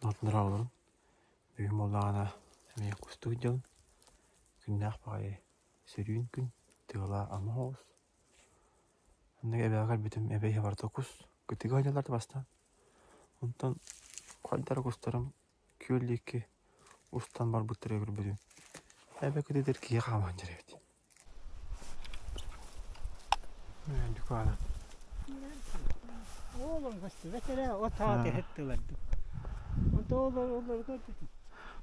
Дорооболорун. Бүгүн буоллаҕына эмиэ кустук дьон күннээх баҕайы сөрүүн күн, тыала ама соҕус. Оннук эбэҕэ кэлбитим эбэ иһэ барыта кус, кытыыга сылдьаллар да бастаан. Онтон хайдах кустарым күөл диэки устан барбыттары көрбүтүм. Эбэ кытыытыгар киһи хааман дьэр эбит. Дукаана. Оолор көстүбэт эрэ от аат иһиттилэр. Онто олор олор көрбүтүм.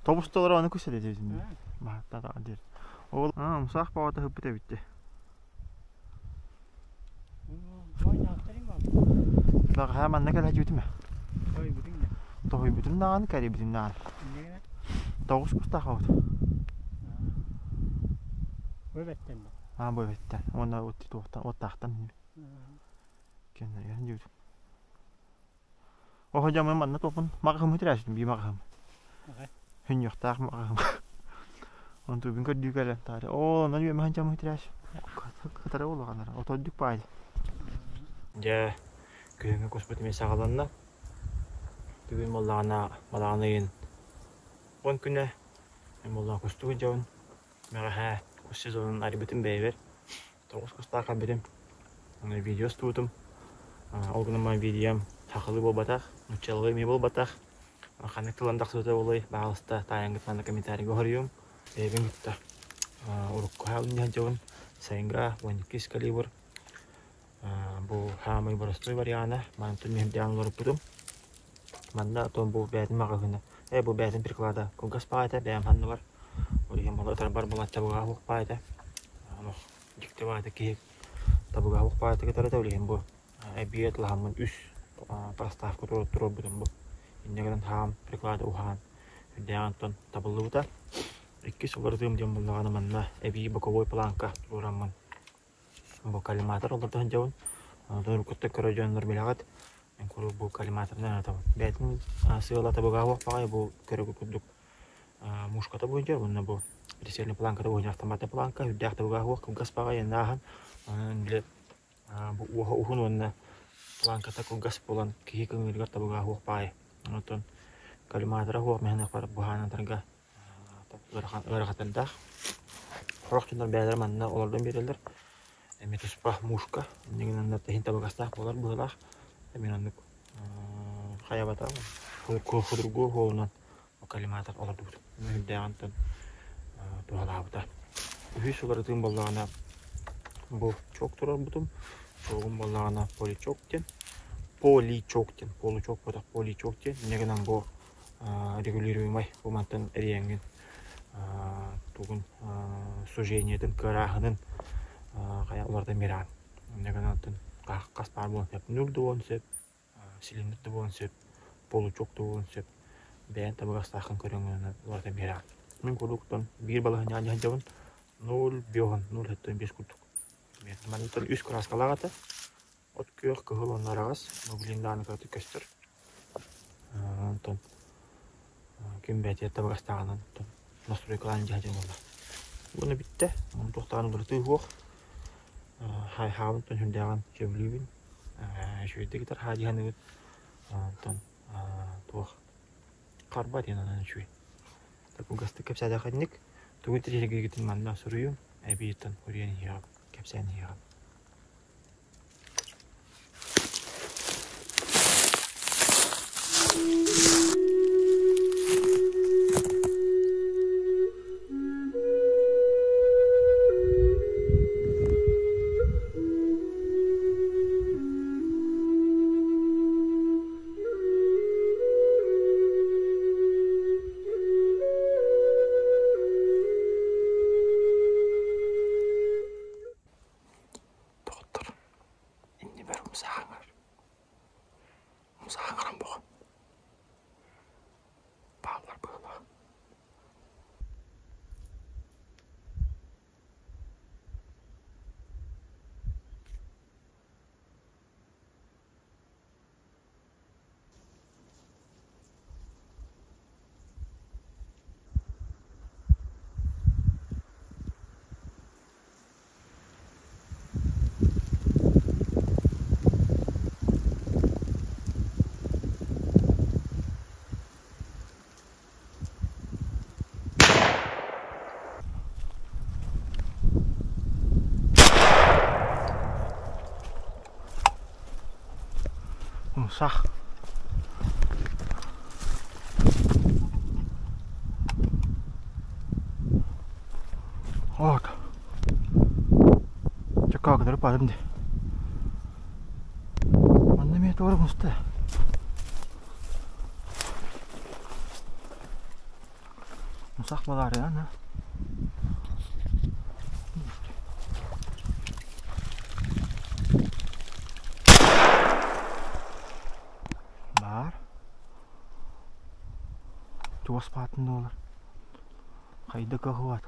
Тобусталар аны күсэлэ диэтин. Баһаттара диир. Ол аа мусаах баҕата хыппыт эбитти. Баҕаһаа манна кэлэ дьүтүмэ. Тоһуйбутум даҕаны, кэрийбитим даҕаны. Тоҕус кустаах обут. Аа, бу эбэттэн. Уонна оттаахтан. Кэннэригэр дьүтүм. Оһо дьамым манна туохпун маҕаһым тирээситим бии маҕаһым. Хүнньүөхтээх маҕаһым. Онтубун көрдүү кэлэн таары. Оо, онон үөмэһин дьамы тирээс. Кытары улаханнар. Отоддук баай. Дьэ, күһүҥҥү куспут эмиэ саҕаланна. Бүгүн буоллаҕына балаҕан ыйын 10 күнэ. Мин буоллаҕа кустук дьон. Мэҕэһээ кус сезонун арыйбытым бэйэбэр. Тоҕус кустаах кэлбитим. Аны видео устубутум. Ол гынан баран видеом сахалыы буолбатах, нууччалыы эмиэ буолбатах. Ханнык тылан тахсыбыта буолуой, баҕалыста таайаҥҥыт манна комментарийга хоруйуҥ. Бэйэбин кытта урукку хаалын сылдьабын. Сайыҥҥа 12 калибр. Бу хаамай боростуой вариана. Мантан миһирдээн олоруппутум. Манна отон бу бэйэтин маҕаһыына, ээ бу бэйэтин приклада кылгас баҕайы этэ, бэйэм санныбар. Ол иһин ытарбар балачча буолуох баҕайы этэ. Олох дьикти баҕайы киһи табыгаһа суох баҕайытык ытар этэ. Ол иһин бу эбии атылаһаммын үс проставка туруорбутум бу. Инньэ гынан хаам приклада уһаан үрдээҕин оттон табыллыбыта. Иккис уларытыым диэн буоллаҕына манна эбии боковой планка туруораммын бу коллиматор олордо сылдьабын. Онтон уруккуттан көрө дьоннор билэҕит. Мин куруук бу коллиматорынан атабын. Бэйэтин сыала табыгаһа суох баҕайы бу көрөгү курдук мушката буолдьар уонна бу прицельный планката буолдьар автоматный планка үрдээх табыгаһа суох кылгас баҕайы ааһан били бу уоһа уһун уонна планката кылгас буолан киһи көҥүлүгэр табыгаһа суох баҕайы. Онтон коллиматора суох мэһэнэхпэр быһаанатарга ыарахан ыарахаттардаах. Сорох дьоннор бэйэлэрэ манна олордон биэрэллэр. Эмиэ туспа мушка, инньэ гынан иһин табыгастаах буолар быһыылаах. Эмиэ оннук хайабата судургу суолунан коллиматор олордубут. Үрдээҕин туһалаабыта. Үһүс уларытыым буоллаҕына бу чок турарбытым. Чогум буоллаҕына поличок диэн. Поличок диэн. Получок буолбатах поличок диэн. Инньэ гынан бу регулируемай бу мантан эрийэҥҥин тугун сужениетын кыарааһынын хайа уларытан биэрэҕин. Инньэ гынан хас баар буолуон сөп. Нөл да буолуон сөп, цилиндр да буолуон сөп, получок да буолуон сөп. Бэйэҥ табыгастааххын көрөҥҥүн уларытан биэрэҕин. Мин курууктан биир балаһыанньаҕа сылдьабын. Ноль биоһун, ноль сэттэ биэс курдук. Манна үс кырааскалаах этэ. От күөх, кыһыл уонна араҕас. Бу билигин даҕаны кыратык көстөр. Онтон ким бэйэтигэр табыгастааҕынан настройкалаан дьиэ буолла. Уонна бүттэ. Онон туох даҕаны уларытыы суох. Хаабын сүрдээҕин сөбүлүүбүн. Үчүгэйдик ытар хаадьыһаныгыт. Онтон туох харба диэн онон үчүгэй. Кылгастык кэпсээтэхинник тугу интэриэһиргииргитин манна суруйуҥ, эбиитин суруйан иһиэҕим, кэпсээн иһиэҕим. Доҕоттор, иннибэр умсааҥар, умсааҥаран боҕо бааллар быһыылаах. Умсах. Вот. Чакаагынары падым ди. Манна эмиэ туора муста. Мусах балаарыан Баар. Туос баатын буолар. Хайда кыһыат.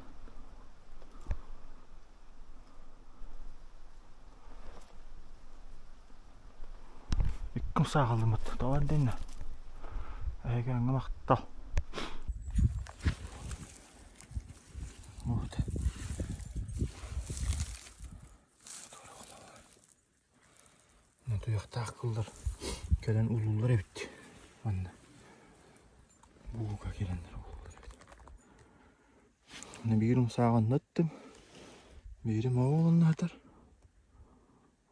Икким сааҕыллыммыт. Тоҕо эрдэннэ? Эһэгэҥҥэ махтал. Вот. Туйахтаах кыллар кэлэн улууллар эбит. Манна. Бууга кэлэннэр улууллар эбит. Биир умсааҕын ыттым. Биирим оҕолоннаатар.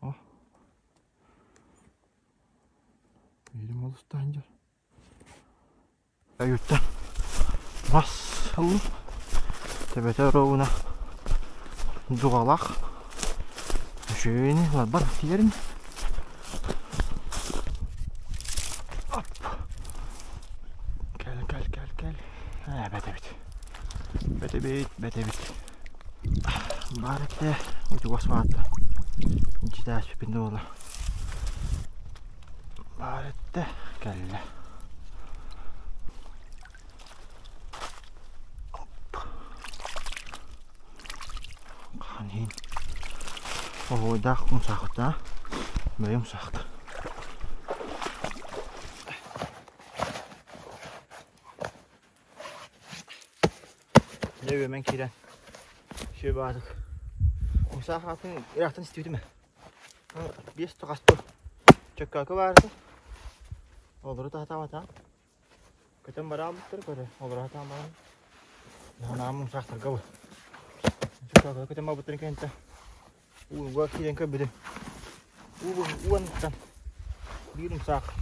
О. Биирим олустаан дьар. Өйүттэн мас ыллым. Төбөтө оруобуна дуҕалаах. Үчүгэйини ыларбар тиийэрин. Оп. Кэл, кэл, кэл, кэл. Ээ, бэт эбит. Бэт эбит, бэт эбит. Баар этэ, утугас баатта. Дьитээспиппин да буола. Баар этэ, кэллэ. Оп. Ханиин. Оһуойдаах умсаахыта. Бэйэм умсаахта. Дьэ үөмэн киирэн сүө баатык. Умсаах аатын ыраахтан истибитим ээ. Биэс тоҕасту чөккөөкө баарыта. Олору таһатаабатаам. Көтөн бараабыттар көрө. Олору хатаан баран. Наһанаам умсаахтарга бу. Чөккөөкө көтөн барбыттарын кэнниттэн ууга киирэн көрбүтүм. Уу уонуттан биир умсаах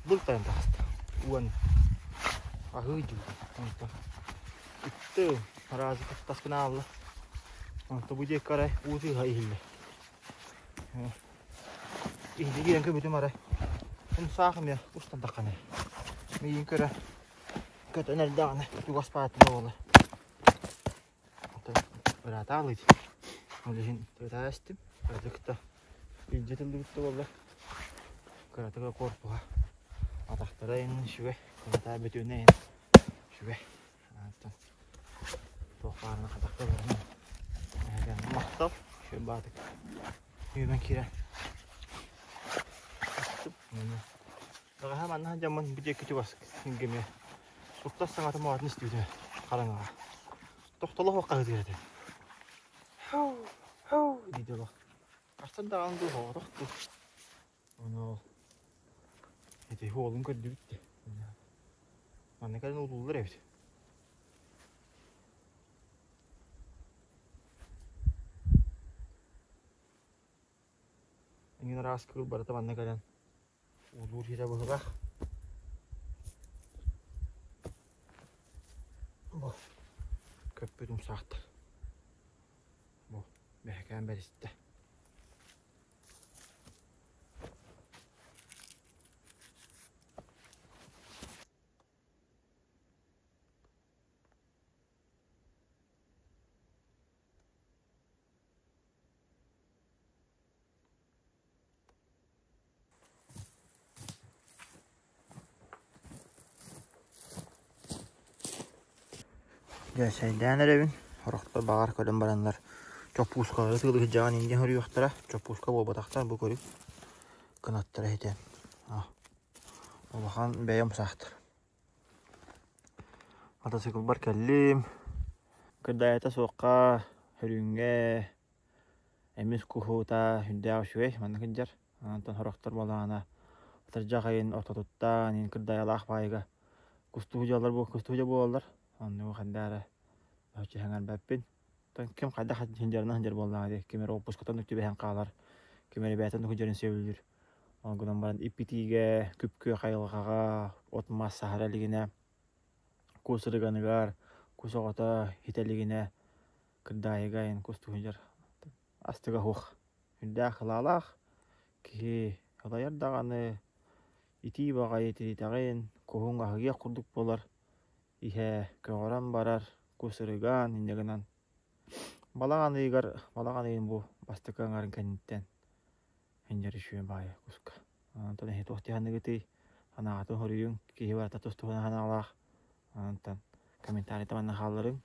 былтайан таҕыста. Уон аһыы дьыл. Онтон ытты араазы таспын аалла. Онто бу диэки арай уу тыаһа иһиллэр. Иһди киирэн көрбүтүм арай умсаах эмиэ устан тахханы. Миигин көрө көтөн эрдэҕинэ чугас бааттыга буола. Ыраата аалыйд. Ол иһин ыраата эстим. Кыратыкта илдьэ тыллыбыт да буоллар. Кыратыга корпуһа атахтара иһин үчүгэй. Кыратаа бөтүөнэ иһин үчүгэй. Антон туох баарына хатахта баран махтал. Үчүгэй баатык. Үөмэн киирэн. Бэҕэһээ манна сылдьаммын бу диэки чугас киҥҥэмиэ куттас саҥата моотун истибитим хараҥаҕа. Тохтоло суох хаһыытыыр этэ. Һау, һау диде олох. Арсан даҕаны дуу, соҕотох дуу. Ону ол ити уолун көрдүбүт дии. Манна кэлэн улууллар эбит. Эҥин араас кыыл барыта манна кэлэн уулуур сирэ быһыылаах. Бу көппүт умсаахтар. Бу бэһэкээн бэристэ. Дьэ чэйдээн эрэбин, сорохтор баҕар көрөн бараннар чоппуускалары тыылыһыдьаҕын иҥдиэн хоруйуохтара, чоппууска буолбатахтар бу көрүҥ кынаттара ситэн улахан бэйэм саахтар. Мотоциклбар кэллим, кырдаайата суохха, хөрүҥҥэ Эмис куһуута сүрдээх үчүгэй манна сылдьар. Онтон сорохтор буоллаҕына атырдьах айын ортотуттан иһин кырдайалаах баайга кустуу дьаллар кустуу буолаллар. Оннугу ханна эрэ чэһэҥэрбэппин. Оттон ким хайдах сылдьарынан сылдьар буоллаҕа дии. Ким эрэ уоппускаттан түбэһэн хаалар, ким эрэ бэйэтин сылдьарын сөбүлүүр. Ол гынан баран иппитиигэ, күп-күөх айылҕаҕа от-мас саһара илигинэ, кус ырыганыгар, кус оҕото хитэ илигинэ кырдаайыга айан кус туһуйар астыга суох. Үрдээх ылаалаах киһи ылайар даҕаны итии баҕайы тиритэҕин, куһуҥ аһыйыах курдук буолар, иһэ көҕөрөн барар, кус ырыган инньэ гынан балаҕан ыйыгар балаҕан ыйын бу бастакы аҥарын кэнниттэн инньэр үчүгэй баайы куска. Онтон эһи туох дии санааҕытын хоруйуҥ, киһи барыта тус-туһунан санаалаах. Онтон комментарийта манна хаалларыҥ.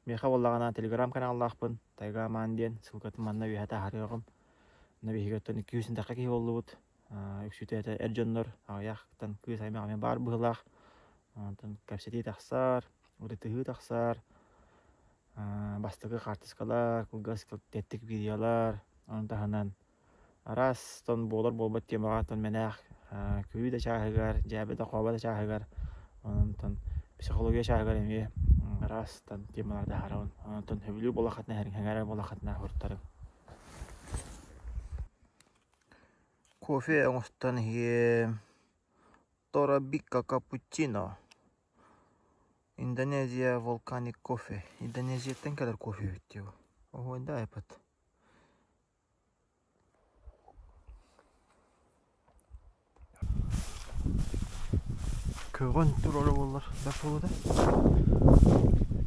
Миэхэ буоллаҕына телеграм-каналлаахпын, Тайга Аман диэн, ссылкатын манна үөһэ таһаарыаҕым. Онно биһиги оттон 200 тахха киһи буоллубут. Үксүтэ этэ эр дьоннор, аҕыйахтан кыыс аймах эмиэ баар быһыылаах. Онтон кэпсэтии тахсар, ырытыһыы тахсар, бастакы хаартыскалар, кылгас тэттик видеолар, ону таһынан араас тон буолар буолбат темаҕа тон мэнээх күлүү да чааһыгар, дьээбэ да хообо да чааһыгар, онтон психология чааһыгар эмиэ араас тон темалар таһаарабын. Онтон сөбүлүүр буоллаххытына эһэҥэрэр буоллаххытына суруттарыҥ. Кофе оҥостон иһиэм. Торабика капучино. Индонезия volcanic кофе. Индонезияттан кэлэр кофе эбит дии. Оһуонда айпат. Көҕөн турара буоллар бэрт буолуо этэ.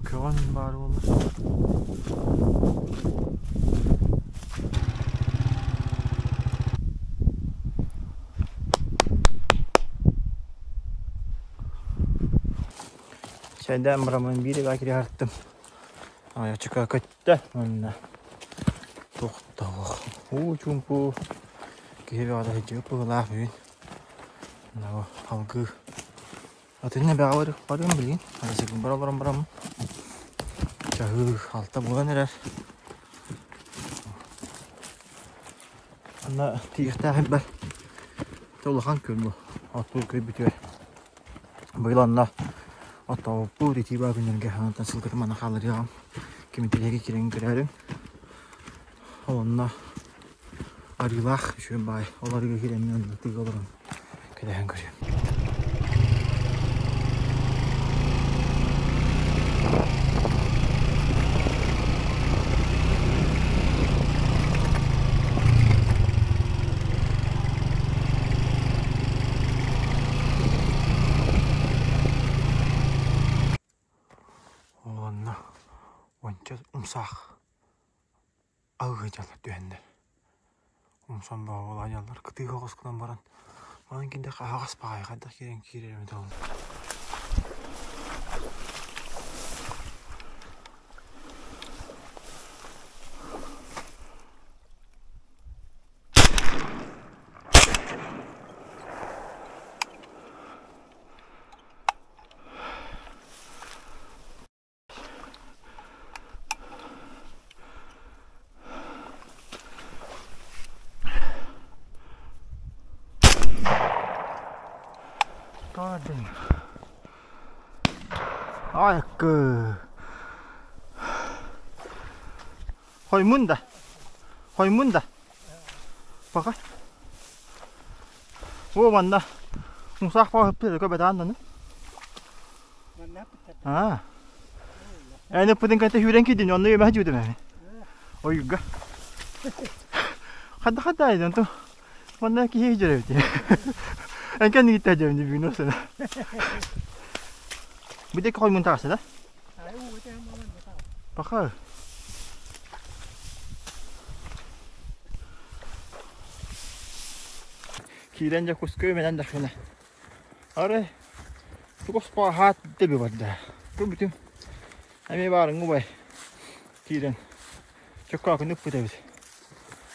Көҕөн баар буоллар. Чайдаан бараммын биир эбээ кириһарттым. Айачыка көттө уонна туохтоох уу чуумпу киһи бөҕөтө сылдьыбыт быһыылаах бүгүн. Алгыы Атынна эбэҕэ барыам билигин. Арасыгымбар олорон бараммын. Чаһыы алта буолан эрэр. Анна тиийиэхтээх ирбэр. Улахан күөл бу. Оттуур күөлбүтүгэр. Быйыл онно оттообуппут итии баа күннэргэ онтон сылгытым манна хаалларыаҕым. Кимитэлэри киирэн көрөөрүҥ. Ол онно арыылаах үчүгэй баай. Ол арыыга киирэммин онно тыыга олорон кэтэһэн көрүөм. Онно онча умсаах алгыы дьаллар түһэннэр умсан боҕолоон дьаллар кытыыга оҕус гынан баран манан киндэх аһаҕас баҕайы хайдах киирэн киирэр эбит ол Айкы. Хоймун да. Хоймун да. Пока. О, манна. Мусах пахыпты көбетаан даны. Аа. Эн ыппытын кэнтэ сүүрэн киирдин, онно үөмэһэ дьүүтүм эми. Ойууга. Хадда хадда айдан ту. Манна киһи дьөрөбүт. Эн кэннигиттэ дьөбүн бүгүн осына. Бу диэки хоймун таҕыста да? Паха. Киирэн дьэ куска үмэнэн дахына. Арай тугас хаат дэби барда. Көрбүтүм. Эмиэ баарыҥ убай. Киирэн. Чөккөкүн ыппыт эбит.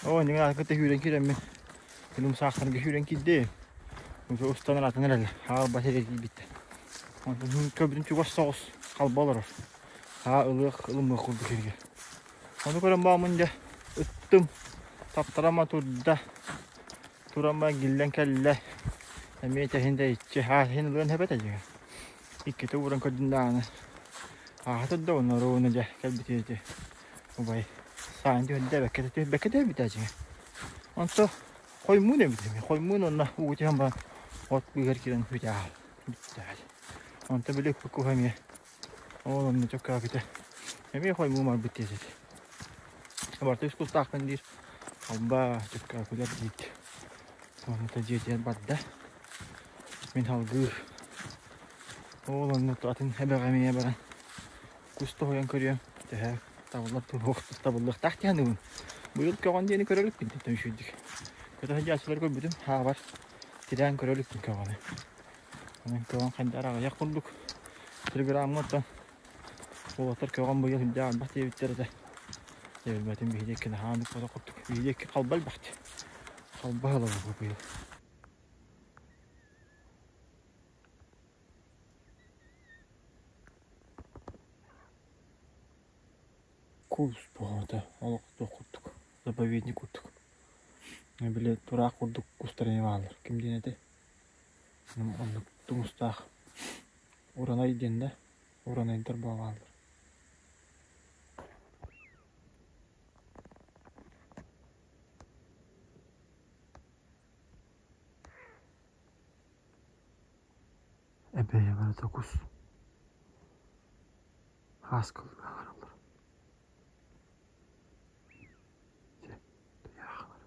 Оо, ньыҥа кытта сүүрэн киирэммин. Күнүм саахтарга сүүрэн киирдим. Устан атын эрэлэ. Хаалбат эрэ киирбиттэр. Онтон көрбүтүм чугас соҕус халба олорор. Хаа ылыах ылымыах курдук сиргэ. Ону көрөн баамын дьэ ыттым. Таптарама турда. Турама гиллэн кэллэ. Эмиэ тэһин тэйиччи хаа иһин ылыан сөп этэ дьиҥэ. Иккитэ ууран көрдүм даҕаны. Ааһа турда уонна оруобуна дьэ кэлбитэ ити убай. Саан түһэрдэ бэккэ түһэрбэккэ түһэрбитэ дьиҥэ. Онто Хоймуун эбит эми. Хоймуун онно уу түһэн баран от быыһар киирэн бүтэ бүттэ. Онто били куһа эмиэ ол онно чөккөөкүтэ. Эмиэ хоймуун барбыт диэсэт. Барта үс кустаахпын диир. Алба чөккөөкүлэр диит. Онно дьиэтигэр барда. Мин салгыы ол онно атын эбэҕэ эмиэ баран кус тоһуйан көрүөм. Төһө табыллар табыллыахтаах диэн саныыбын. Быйыл көҕөн диэни көрө иликпин титтэн үчүгэйдик. Көтө сылдьааччылары көрбүтүм, хаабар тирээн көрө иликпин көҕөнү. Онон көҕөн хайдах аҕыйах курдук. Телеграмҥа оттон уолаттар көҕөн быйыл сүрдээх элбэх диэбиттэр этэ. Дьэ билбэтим биһиги икки наһаа оннук буола курдук. Биһиги икки халба элбэхти. Халба ылабы быйыл. Кус буолата олох туох курдук, заповедник курдук. Били тураах курдук кустар эмиэ бааллар. Ким диэн этэй? Оннук тумустаах уранай диэн да, уранайдар бааллар. Эбэйэ барыта кус Хааскылык аҥараллар. Дьэ, тыйаахалар.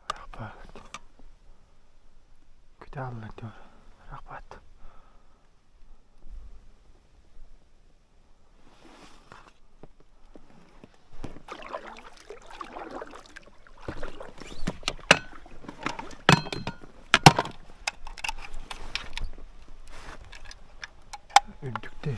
Рахпаат. Күтэ аллар диyor. Рахпаат. Үрдүктэ.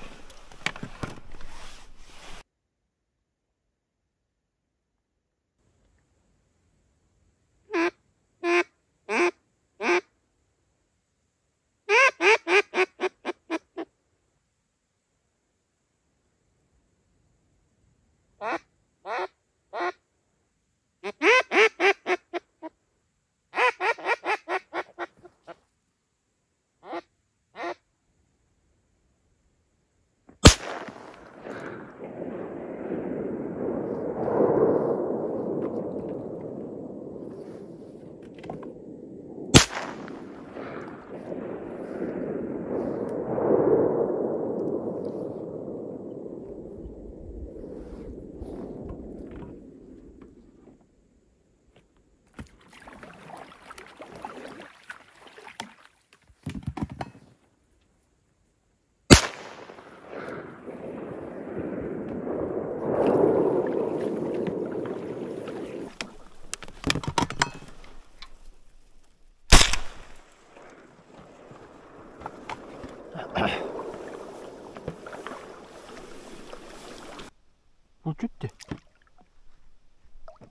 Булчут дии.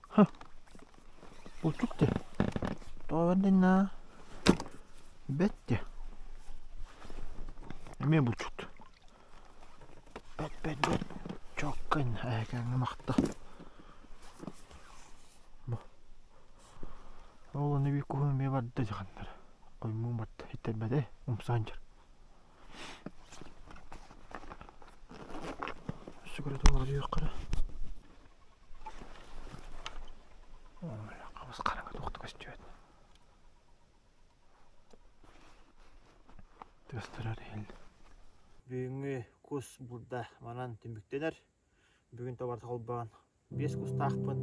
Ха. Булчут дии. Тоҕо бэрдиннэ? Бэт дии. Эмиэ булчут. Бэт бэт бэт. Чоккын эһэкээҥҥэ махта. Ол аны биир куһун эмиэ барда дьаханнар. Хоймуун барда. Иттэрбэтэ. Умсаан дьар. Сүгүрэтэ олордуоххара. Хабыс хараҥа туох да көстүбэт. Тыастарар иһиллэр. Бүгүҥҥү кус булда манан түмүктэнэр. Бүгүн табарта холбоон 5 кустаахпын.